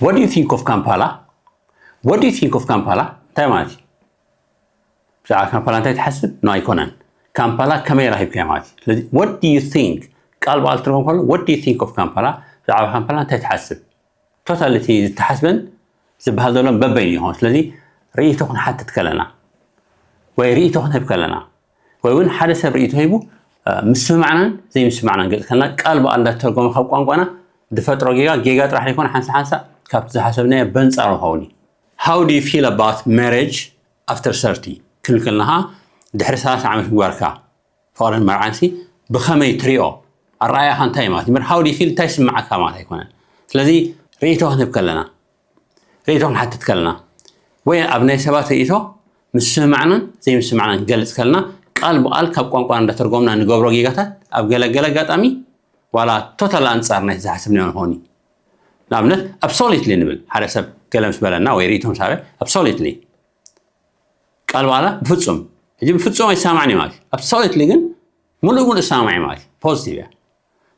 What do you think of Kampala? What do you think of Kampala? እንታይ ማለት እዩ? ብዛዕባ ካምፓላ እንታይ ትሓስብ? No ኣይኮነን። ካምፓላ ከመይ ራኺብካዮ ማለት እዩ። ስለዚ what do you think? ቃል ብቓል ትርጉም ከሎ what do you think of Kampala? ብዛዕባ ካምፓላ እንታይ ትሓስብ? ቶታል እቲ ዝተሓስበን ዝበሃል ዘሎን በበይኑ ይኾን። ስለዚ ርእይቶ ክንሓትት ከለና ወይ ርእይቶ ክንህብ ከለና ወይ እውን ሓደ ሰብ ርእይቶ ሂቡ ምስምማዕናን ዘይምስምማዕናን ገጽ ከለና ቃል ብቓል እንዳተተርጎመ ካብ ቋንቋና ዝፈጥሮ ጌጋ ጌጋ ጥራሕ ዘይኮነ ሓንሳ ሓንሳ ካብቲ ዝሓሰብናዮ በንጻሩ ኸውን እዩ። How do you feel about marriage after thirty? ክንብል ከለና ድሕሪ ሰላሳ ዓመት ምግባርካ ፍቕርን መርዓንሲ ብኸመይ ትሪኦ? ኣረኣያኻ እንታይ ማለት እዩ? How do you feel እንታይ ስምዓካ ማለት ኣይኮነን። ስለዚ ርእይቶ ክንህብ ከለና ርእይቶ ክንሓትት ከለና ወይ ኣብ ናይ ሰባት ርእይቶ ምስምማዕናን ዘይምስምማዕናን ክንገልጽ ከለና ቃል ብቓል ካብ ቋንቋና እንዳተርጎምና ንገብሮ ጌጋታት ኣብ ገለ ገለ ኣጋጣሚ ዋላ ቶታል ኣንጻር ናይ ዝሓሰብናዮ ንኸውን እዩ። ንኣብነት ኣብሶሊትሊ ንብል ሓደ ሰብ ገለ ምስ በለና ወይ ርእይቶ ምስ ሃበ ኣብሶሊትሊ ቃል ብቓላ ብፍጹም ሕጂ ብፍጹም ኣይሰማማዕን እዩ ማለት እዩ። ኣብሶሉትሊ ግን ሙሉእ ሙሉእ እሰማማዕ እዩ ማለት እዩ። ፖዚቲቭ እያ።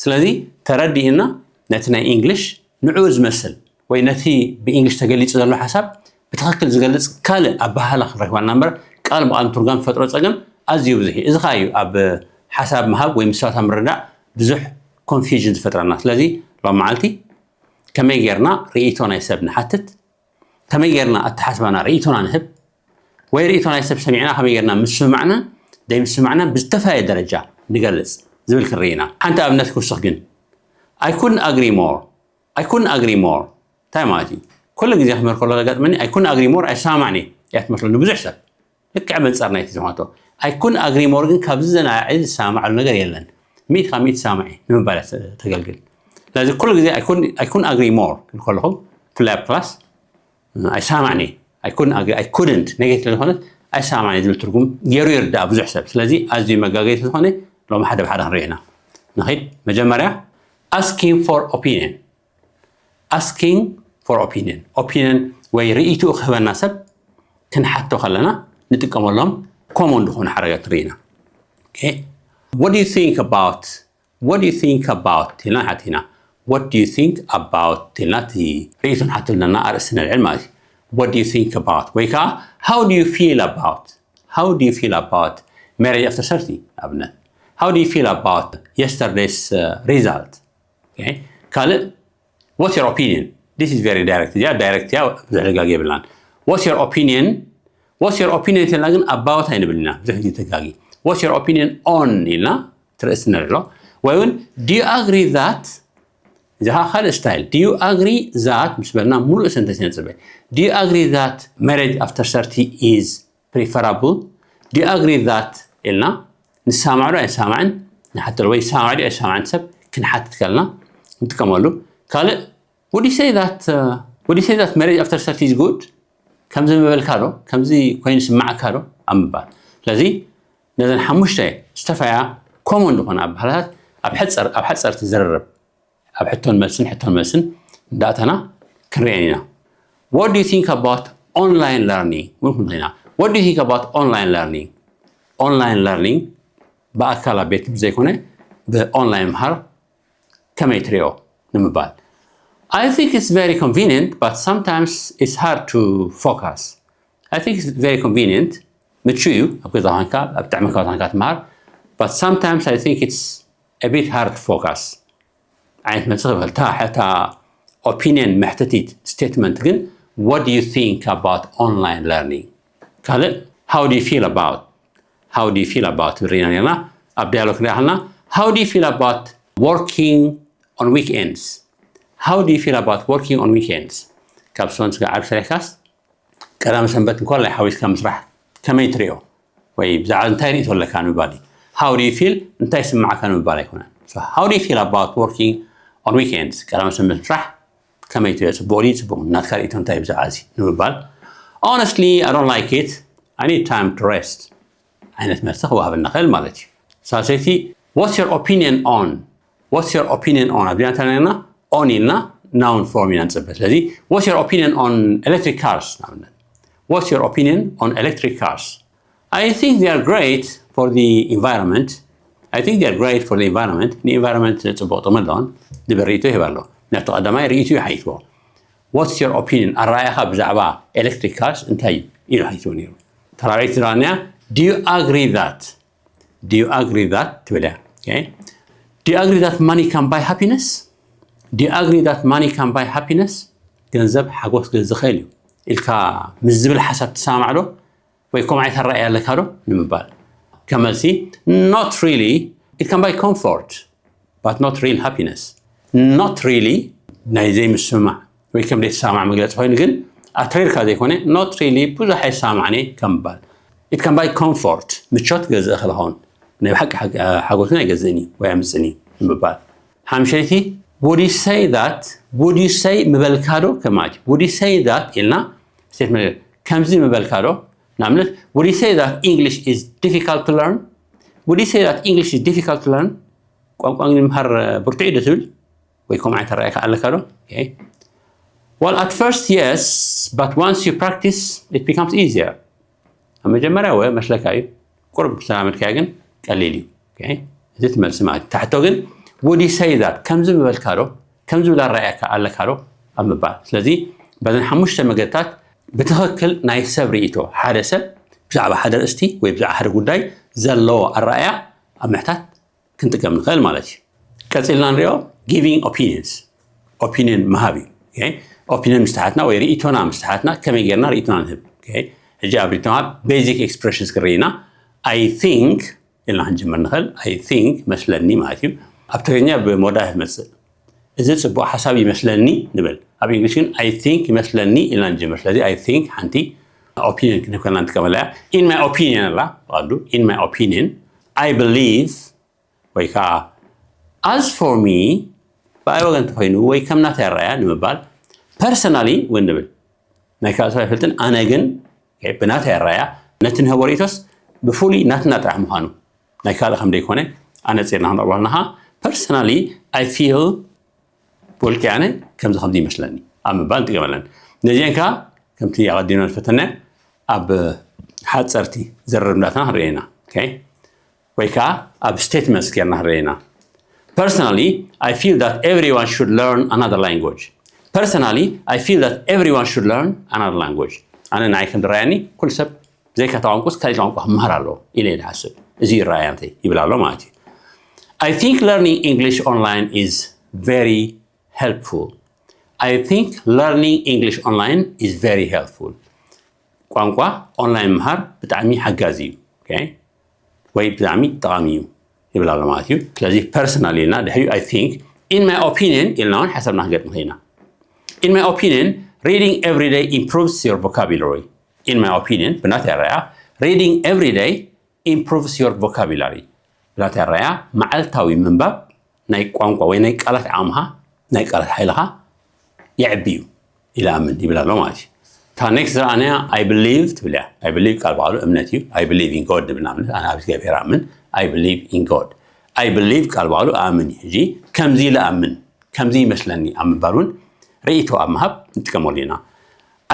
ስለዚ ተረዲእና ነቲ ናይ ኢንግሊሽ ንዕኡ ዝመስል ወይ ነቲ ብኢንግሊሽ ተገሊጹ ዘሎ ሓሳብ ብትኽክል ዝገልጽ ካልእ ኣበሃህላ ክንረክባ እምበር ቃል ብቓል ምትርጓም ዝፈጥሮ ጸገም ኣዝዩ ብዙሕ እዩ። እዚ ኸኣ እዩ ኣብ ሓሳብ ምሃብ ወይ ምስ ሰባት ኣብ ምርዳእ ብዙሕ ኮንፊውዥን ዝፈጥረና። ስለዚ ሎም መዓልቲ ከመይ ጌርና ርእይቶ ናይ ሰብ ንሓትት ከመይ ጌርና ኣተሓስባና ርእይቶና ንህብ ወይ ርእይቶ ናይ ሰብ ሰሚዕና ከመይ ጌርና ምስምማዕና ዘይምስምማዕና ብዝተፈላለየ ደረጃ ንገልጽ ዝብል ክንርኢ ኢና። ሓንቲ ኣብነት ክውስኽ ግን I couldn't agree more I couldn't agree more እንታይ ማለት እዩ? ኩሉ ግዜ ክምህር ከሎ ዘጋጥመኒ I couldn't agree more ኣይሰማማዕን እየ እያ ትመስለኒ ብዙሕ ሰብ ልክዕ መንጻር ናይቲ ዝኾነቶ I couldn't agree more ግን ካብዚ ዘናዒ ዝሰማማዓሉ ነገር የለን። ሚእቲ ካብ ሚእቲ ሰማማዕ እየ ንምባል እያ ተገልግል። ስለዚ ኩሉ ግዜ I couldn't agree more ክብል ከለኹ ብፍላይ ኣብ ክላስ ኣይሰማማዕን እየ I couldn't agree I couldn't ኔጌቲቭ ስለዝኾነት ኣይሰማማዕን እየ ዝብል ትርጉም ገይሩ ይርዳእ ብዙሕ ሰብ። ስለዚ ኣዝዩ መጋገይ ስለዝኾነ ሎሚ ሓደ ብሓደ ክንሪኦ ኢና። ንኺድ መጀመርያ asking for opinion asking for opinion opinion ወይ ርእይትኡ ክህበና ሰብ ክንሓቶ ከለና ንጥቀመሎም ኮሞን ዝኾኑ ሓረጋት ንርኢ ኢና። What do you think about what do you think about ኢልና ንሓት ኢና። What do you think about ኢልና እቲ ርእይቶ ንሓቶ ኣለና ኣርእስቲ ነልዕል ማለት እዩ። What do you think about ወይ ከዓ how do you feel about how do you feel about marriage after thirty ኣብነት how do you feel about yesterday's uh, result ካልእ what's your opinion this is very direct እዚኣ ዳይሬክት እያ ብዙሕ ደጋጊ የብልናን what's your opinion what's your opinion ኢልና ግን about ኣይንብል ኢና ብዙሕ ግዜ ተጋጊ what's your opinion on ኢልና ትርእስ ነልዕሎ ወይ እውን do you agree that እዚ ከዓ ካልእ style do you agree that ምስ በልና ሙሉእ ሰንተንስ ነፅበ do you agree that marriage after thirty is preferable do you agree that ኢልና ንሰማማዕ ዶ ኣይሰማማዕን ንሓተሉ ወይ ይሰማማዕ ዶ ኣይሰማማዕን ሰብ ክንሓትት ከለና ንጥቀመሉ ካልእ would you say that uh, would you say that marriage after thirty is good ከምዚ ምበልካ ዶ ከምዚ ኮይኑ ስማዓካ ዶ ኣብ ምባል ስለዚ ነዘን ሓሙሽተ ዝተፈያ ኮሞን ዝኾነ ኣባህላታት ኣብ ሓፀርቲ ዝርርብ ኣብ ሕቶን መልስን ሕቶን መልስን እንዳእተና ክንሪአን ኢና What do you think about online learning እውን ክንብል ኢና What do you think about online learning online learning ብኣካል ኣብ ቤት ትምህርቲ ዘይኮነ ብኦንላይን ምሃር ከመይ ትሪኦ ንምባል I think it's very convenient but sometimes it's hard to focus I think it's very convenient ምቹ እዩ ኣብ ገዛ ኮንካ ኣብ ጥዕመካ ኮንካ ትምሃር but sometimes I think it's a bit hard to focus ዓይነት መልሲ ክበል እታ ሕታ ኦፒኒየን መሕተቲት ስቴትመንት ግን what do you think about online learning ካልእ how do you feel about how do you feel about ርኢና ነርና ኣብ ዳያሎግ ክንሪኣ ከለና how do you feel about working on weekends how do you feel about working on weekends ካብ ሰንስ ዓርቢ ሰሪሕካስ ቀዳሚ ሰንበት እንኳን ላይ ሓዊስካ ምስራሕ ከመይ ትሪኦ ወይ ብዛዕባ እንታይ ርእቶ ኣለካ ንምባል እዩ how do you feel እንታይ ስምዓካ ንምባል ኣይኮነን how do you feel about working on weekends ቀዳሚ ሰንበት ምስራሕ ከመይ ትሪኦ ጽቡቕ ድዩ ጽቡቕ ናትካ ርእቶ እንታይ ብዛዕባ እዚ ንምባል honestly I don't like it I need time to rest ዓይነት መልሲ ክወሃበና ክእል ማለት እዩ ሳልሰይቲ what's your opinion on what's your opinion on ኣብዚኣ እንተለና on ኢልና noun form ኢና ንጽበ ስለዚ what's your opinion on electric cars ንኣብነት what's your opinion on electric cars I think they are great for the environment I think they are great for the environment ንኢንቫይሮንመንት ጽቡቕ ጥቕሚ ኣለዎን ዝብል ርእይቶ ይህብ ኣሎ ነቲ ቀዳማይ ርእይቶ ይሓይትዎ What's your opinion? ኣረኣእያኻ ብዛዕባ electric cars እንታይ እዩ ኢሉ ሓቲትዎ ነይሩ። ተራብዒት ዝረኣናያ do you agree that do you agree that ትብል እያ። Do you agree that money can buy happiness? Do you agree that money can buy happiness? ገንዘብ ሓጎስ ክገዝእ ይኽእል እዩ ኢልካ ምስ ዝብል ሓሳብ ትሰማማዕ ዶ? ወይ ከምኡ ዓይነት ኣረኣእያ ኣለካ ዶ ንምባል? ከም መልሲ not really, it can buy comfort but not real happiness. Not really ናይ ዘይምስምማዕ ወይ ከም ዘይተሰማማዕ መግለፂ ኮይኑ ግን ኣትሪርካ ዘይኮነ not really ብዙሕ ኣይሰማማዕን እየ ከም ምባል። It can buy comfort ምቾት ገዝእ ክኸውን ናይ ብሓቂ ሓጎስ ግን ኣይገዝእን እዩ ወይ ኣምፅእን እዩ ንምባል። ሓምሸይቲ would you say that would you say ምበልካ ዶ ከማለት እዩ። Would you say that ኢልና ስቴትመንት ከምዚ ምበልካ ዶ ንኣብነት would you say that English is difficult to learn? Would you say that English is difficult to learn? ቋንቋ እንግሊዝ ምሃር ብርቱዕ እዩ ዶ ትብል ወይ ከምኡ ዓይነት ኣረኣእያ ኣለካ ዶ? Well, at first yes, but once you practice it becomes easier. ኣብ መጀመርያ ወ መስለካ እዩ፣ ቁርብ ምስ ተላመድካዮ ግን ቀሊል እዩ። እዚ ትመልሲ ማለት እዩ። ታሕቶ ግን would you say that ከምዚ ምበልካ ዶ ከምዚ ብል ኣረኣእያካ ኣለካ ዶ ኣብ ምባል። ስለዚ በዘን ሓሙሽተ መገድታት ብትኽክል ናይ ሰብ ርእይቶ ሓደ ሰብ ብዛዕባ ሓደ ርእስቲ ወይ ብዛዕባ ሓደ ጉዳይ ዘለዎ ኣረኣእያ ኣብ ምሕታት ክንጥቀም ንኽእል ማለት እዩ። ቀፂልና ንሪኦ giving opinions፣ ኦፒኒየን ምሃብ እዩ። ኦፒኒየን ምስተሓትና ወይ ርእይቶና ምስተሓትና ከመይ ጌርና ርእይቶና ንህብ? ሕጂ ኣብ ርእይቶና basic expressions ክርኢና I think ኢልና ክንጅምር ንኽእል። I think መስለኒ ማለት እዩ። ኣብ ትግርኛ ብመወዳእታ ትመፅእ። እዚ ፅቡቕ ሓሳብ ይመስለኒ ንብል። ኣብ እንግሊሽ ግን I think ይመስለኒ ኢልና ንጅምር። ስለዚ I think ሓንቲ ኦፒኒየን ክንህብ ከለና ንጥቀመላ እያ። In my opinion ኣላ ብቐንዱ። In my opinion, I believe ወይ ከዓ as for me ብኣይ ወገን እንተኮይኑ ወይ ከም ናተይ ኣረኣእያ ንምባል personally እውን ንብል። ናይ ካልእ ሰብ ኣይፈልጥን፣ ኣነ ግን ብናተይ ኣረኣእያ ነቲ ንህቦ ርእይቶስ ብፍሉይ ናትና ጥራሕ ምዃኑ ናይ ካልእ ከም ዘይኮነ ኣነፂርና ክንረኽቦ ኣለና። Personally I feel ብውልቂ ኣነ ከምዚ ከምዚ ይመስለኒ ኣብ ምባል ንጥቀመለን። ነዚአን ከዓ ከምቲ ኣቐዲምና ዝፈተነ ኣብ ሓፀርቲ ዝርርብ እንዳትና ክንርኢ ኢና። ወይ ከዓ ኣብ statements ጌርና ክንርኢ ኢና። Personally I feel that everyone should learn another language. Personally I feel that everyone should learn another language. ኣነ ንዓይ ከም ዝረኣየኒ ኩሉ ሰብ ብዘይካ እታ ቋንቋስ ካልእ ቋንቋ ክመሃር ኣለዎ ኢለ እየ ዝሓስብ። እዚ እዩ ረኣያ እንተይ ይብል ኣሎ ማለት እዩ። I think learning English online is very helpful. I think learning English online is very helpful. ቋንቋ ኦንላይን ምሃር ብጣዕሚ ሓጋዚ እዩ ወይ ብጣዕሚ ጠቓሚ እዩ ይብል ኣሎ ማለት እዩ። ስለዚ personally ኢልና ድሕሪኡ I think in my opinion ኢልና እውን ሓሳብና ክንገጥም ንኽእል ኢና። In my opinion, reading every day improves your vocabulary. In my opinion ብናተይ ኣረኣእያ reading every day improves your vocabulary። ብናተይ ኣረኣእያ መዓልታዊ ምንባብ ናይ ቋንቋ ወይ ናይ ቃላት ዓቕምኻ ናይ ቃላት ሓይልኻ የዕቢ እዩ ኢለ ኣምን ይብል ኣሎ ማለት እዩ። እታ next ዝረኣናያ I believe ትብል እያ። I believe ቃል ባዕሉ እምነት እዩ። I believe in God ንብል ንኣብነት ኣነ ኣብ እግዚኣብሔር ኣምን። I believe in God። I believe ቃል ባዕሉ ኣምን እዩ። ሕጂ ከምዚ ኢለ ኣምን ከምዚ ይመስለኒ ኣብ ምባል እውን ርእይቶ ኣብ ምሃብ ንጥቀመሉ ኢና።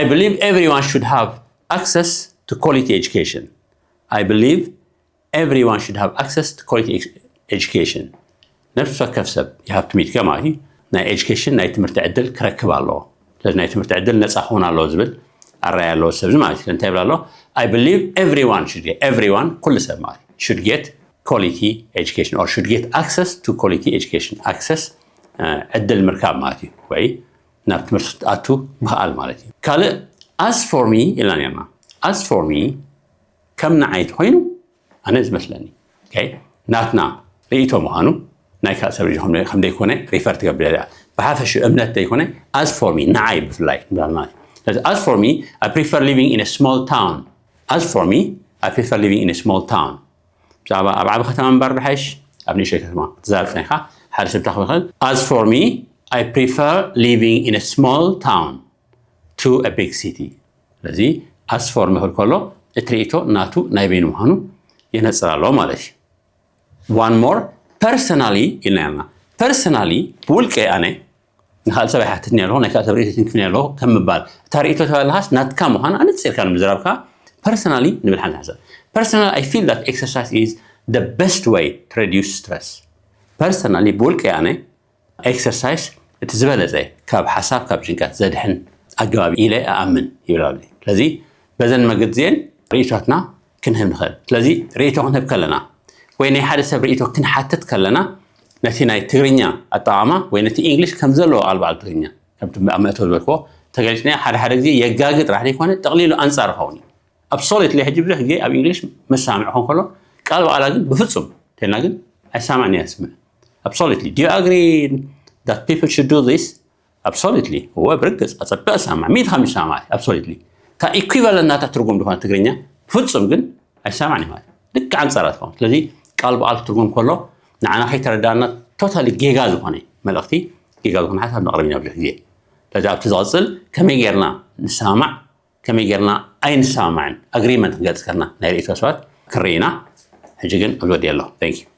I believe everyone should have access to quality education. I believe everyone should have access to quality education. ነፍሲ ወከፍ ሰብ you have to meet ማለት እዩ ናይ education ናይ ትምህርቲ ዕድል ክረክብ ኣለዎ። ስለዚ ናይ ትምህርቲ ዕድል ነፃ ክኸውን ኣለዎ ዝብል ኣረኣእያ ኣለዎ ሰብ እዚ ማለት እዩ። እንታይ ይብል ኣሎ? I believe everyone should get, everyone ኩሉ ሰብ ማለት እዩ should get quality education or should get access to quality education. Access ዕድል ምርካብ ማለት እዩ ወይ ናብ ትምህርቲ ክትኣቱ ምኽኣል ማለት እዩ። ካልእ as for me ኢልና ነርና። As for me ከም ንዓይ ተኮይኑ ኣነ ዝመስለኒ ናትና ርእይቶ ምዃኑ ናይ ካልእ ሰብ ርእይቶ ከም ዘይኮነ refer ትገብር እያ። ብሓፈሽኡ እምነት ዘይኮነ as for me ንዓይ ብፍላይ ንብላል ማለት እዩ። ስለዚ as for me I prefer living in a small town. As for me I prefer living in a small town. ብዛዕባ ኣብ ዓቢ ከተማ ምንባር ድሓይሽ ኣብ ንእሽተይ ከተማ ክትዛረብ ጸኒኻ ሓደ ሰብ ታኽብ ይኽእል። As for me I prefer living in a small town to a big city. ስለዚ as for me ክብል ከሎ እቲ ርእይቶ ናቱ ናይ በይኑ ምዃኑ የነፅር ኣለዎ ማለት እዩ። One more personally ኢልና ያልና። Personally ብውልቀ ኣነ ንካልእ ሰብ ኣይሓትትን ኣለኹ ናይ ካልእ ሰብ ርእይቶ ትንክፍን ኣለኹ ከም ምባል እታ ርእይቶ ተባልኻስ ናትካ ምዃን ኣነፂርካ ንምዝራብካ personally ንብል ሓንቲ ሓሳብ። Personally I feel that exercise is the best way to reduce stress. Personally ብውልቀ ኣነ exercise እቲ ዝበለፀ ካብ ሓሳብ ካብ ጭንቀት ዘድሕን ኣገባብ ኢለ እኣምን ይብል ኣብዚ። ስለዚ በዘን መገዲ እዚአን ርእይቶትና ክንህብ ንኽእል። ስለዚ ርእይቶ ክንህብ ከለና ወይ ናይ ሓደ ሰብ ርእይቶ ክንሓትት ከለና ነቲ ናይ ትግርኛ ኣጠቓቕማ ወይ ነቲ ኢንግሊሽ ከም ዘለዎ ቃል በዓል ትግርኛ ከምቲ ኣብ መእተዊ ዝበልክዎ ተገሊጽና ሓደ ሓደ ግዜ የጋግጥ ጥራሕ ዘይኮነ ጠቕሊሉ ኣንጻር ይኸውን እዩ። ኣብሶሉትሊ ሕጂ ብዙሕ ግዜ ኣብ ኢንግሊሽ መሳምዕ ኾን ከሎ ቃል በቃላ ግን ብፍጹም እንተልና ግን ኣይሰማዕን እየ ስምዕ። Absolutely. Do you agree that people should do this? Absolutely. እወ ብርግጽ ኣጸብቀ እሰማዕ ሚእቲ ካብ ሚእቲ እሰማዕ። Absolutely. እታ ኢኩቫለንት ናታ ትርጉም ዝኾነ ትግርኛ ፍጹም ግን ኣይሰማዕን ማለት ልክዕ ኣንጻራ ትኸውን። ስለዚ ቃል ብቃል ትርጉም ከሎ ንዓና ከይተረዳና ቶታሊ ጌጋ ዝኾነ መልእኽቲ ጌጋ ዝኾነ ሓሳብ ነቕርብ ኢና ብዙሕ ግዜ። ስለዚ ኣብቲ ዝቐጽል ከመይ ጌርና ንሰማማዕ ከመይ ጌርና ኣይንሰማማዕን ኣግሪመንት ክንገልጽ ከለና ናይ ርእይቶ ሰባት ክንርኢ ኢና። ሕጂ ግን ኣብዚ ወዲአ ኣለኹ። Thank you.